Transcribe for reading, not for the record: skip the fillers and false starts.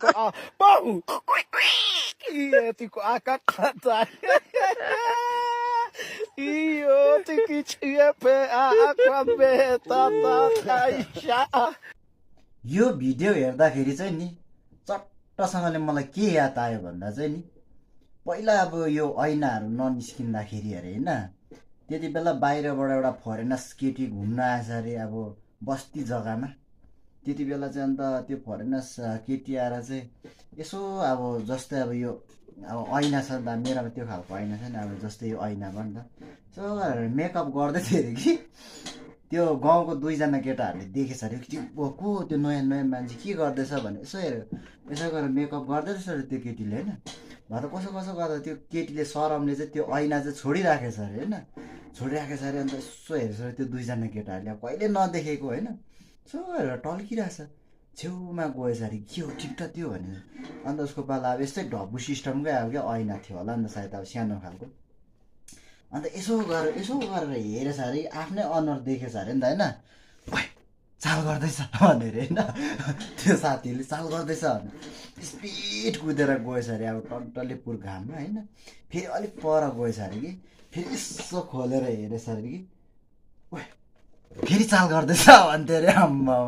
Bang! Tiko akak kata. Iyo, tiki chia pe akwa be tata kaisha. यो video हेर्दाखेरि चाहिँ नि चट्टसँगले मलाई के याद आयो भन्दा चाहिँ नि पहिला अब यो ऐनाहरू ननिस्किँदाखेरि अरे होइन त्यति बेला बाहिरबाट एउटा फरेनर्स केटी घुम्न आएछ अरे अब बस्ती जग्गामा त्यति बेला चाहिँ अन्त त्यो फरेनर्स केटी आएर चाहिँ यसो अब जस्तै अब यो अब ऐना छ नि त मेरोमा त्यो खालको ऐना छ नि अब जस्तै यो ऐना भयो नि त यसो मेकअप गर्दै थियो अरे कि त्यो गाउँको दुईजना केटाहरूले देखेछ अरे त्यो को त्यो नयाँ नयाँ मान्छे के गर्दैछ भने यसो हेऱ्यो यसो गरेर मेकअप गर्दै रहेछ अरे त्यो केटीले होइन भएर कसो कसो गर्दा त्यो केटीले सरमले चाहिँ त्यो ऐना चाहिँ छोडिराखेछ अरे होइन छोडिराखेछ अरे अन्त यसो हेर्छ अरे त्यो दुईजना केटाहरूले अब कहिले नदेखेको होइन यसो हेरेर टल्किरहेछ छेउमा गएछ अरे के हो ठिक त त्यो भने अन्त उसको पाला अब यस्तै ढब्बु सिस्टमकै अब क्या ऐना थियो होला नि त सायद अब सानो खालको अन्त यसो गरेर हेरेछ अरे आफ्नै अनुहार देखेछ अरे नि त होइन ओइ चाल गर्दैछ भनेर होइन त्यो साथीले चाल गर्दैछ भने स्पिड कुदेर गएछ अरे अब टन्टले पुर घाममा होइन फेरि अलिक पर गएछ अरे कि फेरि यसो खोलेर हेरेछ अरे कि ओइ फेरि चाल गर्दैछ भन्थ्यो अरे आम्मा